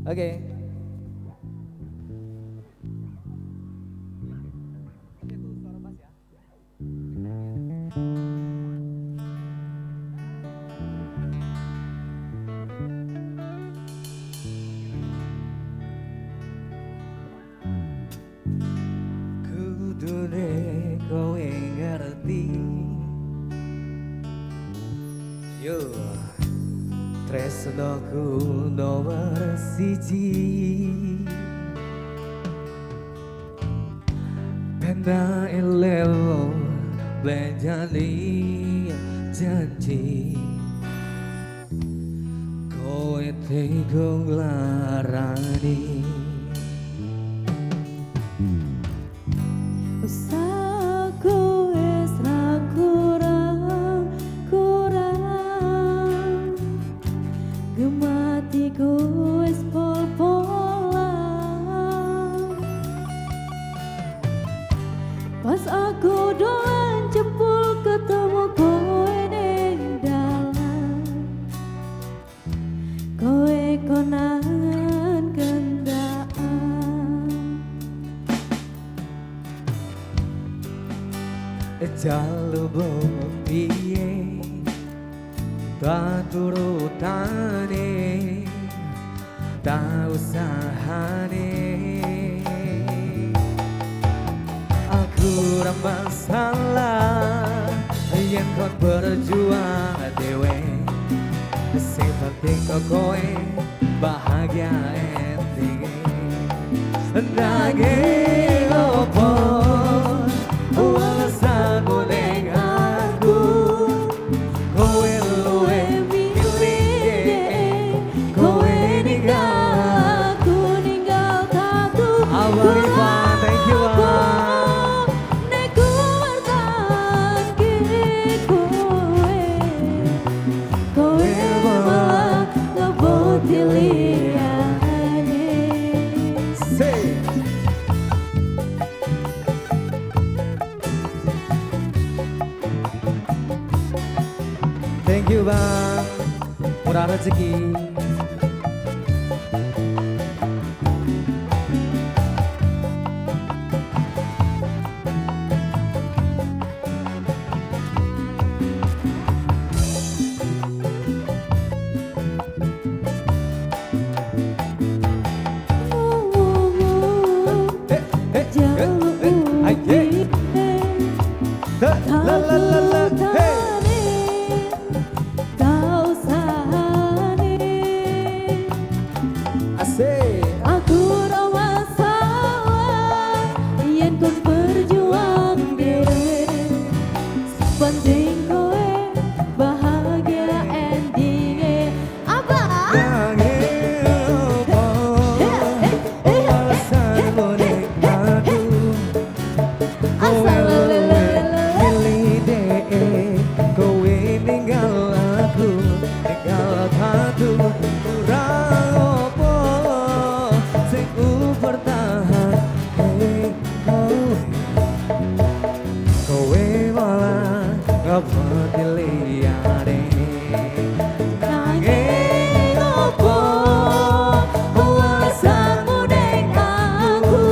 Oke. Kudune kowe ngerti, yo tresnoku nomor siji, penda elelo belanjani janji, kowe tega nglarani. Usahaku wis ra kurang kurang, gematiku wis pol-polan. Pas aku dolan jebul ketemu kowe ning dalan, kowe konangan kendaan. Jalu piye tak turutane tak usahane, aku ora masalah yen kon berjuang dhewe, sing penting kok kowe bahagia endinge. Nanging opo alasanmu ning aku, kowe luwih milih dhek, kowe ninggal aku, ninggal tatu. Abang Ivan, thank you bang. Nek ku mertahanke kowe, kowe malah ngeboti liyane. Say. Thank you bang, murah rezeki. La la la la, hey. Aku ora masalah yen kon berjuang dhewe, penting kowe bahagia endinge. Apa? Nanging opo alasanmu ning aku, kowe luwih milih dhek, kowe ninggal aku, ninggal tatu. Kurang opo sing ku pertahanke kowe, kowe malah ngeboti liyane. Nanging opo alasanmu ning aku,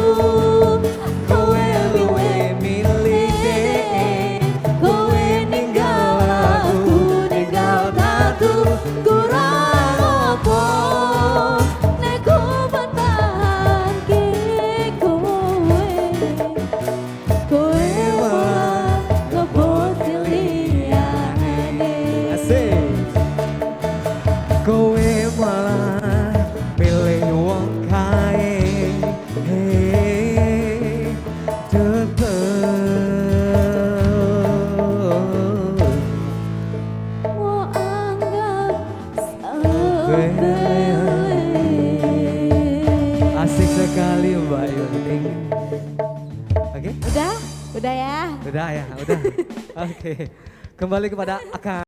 kowe luwih milih dhek, kowe ninggal aku, ninggal tatu. Kurang opo nek ku pertahanke kowe, kowe malah ngeboti liyane. Asik. Kowe malah milih wong kae, tetep Wo anggap sepele. Asik sekali Mbak Yunting. Oke, Udah? Udah ya? udah ya, udah. Oke, kembali kepada Aka.